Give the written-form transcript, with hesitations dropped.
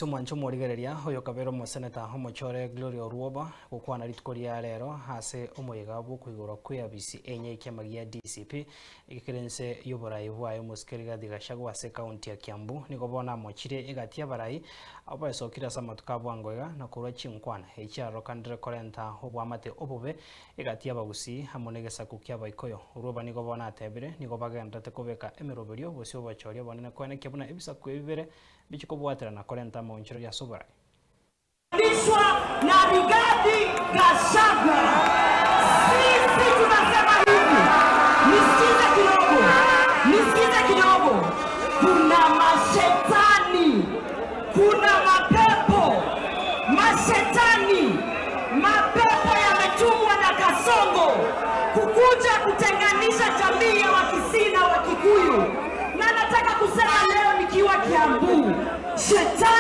Omwanche omorigereria oyo kabere omoseneta omochore Gloria Orwoba gokwana rituko ria rero ase omoyega bw'okoigorwa kw'eabisi enye y'ekiama gia DCP ekere inse y'oborai bwaye omosike Rigathi Gachagua ase ekaunti ya Kiambu nigo bono amochire egati y'abarai abwo baesokire ase amatuko a bwango iga na korwa chinkwana echiarokanire korenta oboamate obobe egati y'abagusii amo negesaku ki'abaikoyo. Orwoba nigo bono atebire nigo bagenderete kobeka emeroberio bosio obochori obonene koenekia buna ebisaku ebi bibere Mbichi kobwaterana korenta amaonchoreria ase oborai. Lishwa na Rigathi Gachagua. Sisi tunasema hivi, nisikize kidogo, nisikize kidogo. Kuna mashetani, kuna mapepo, mashetani, mapepo yametumwa na Kasongo kukuja kutenganisha jamii ya Wakisii na Wakikuyu, na nataka kusema leo nikiwa Kiambu, shetani.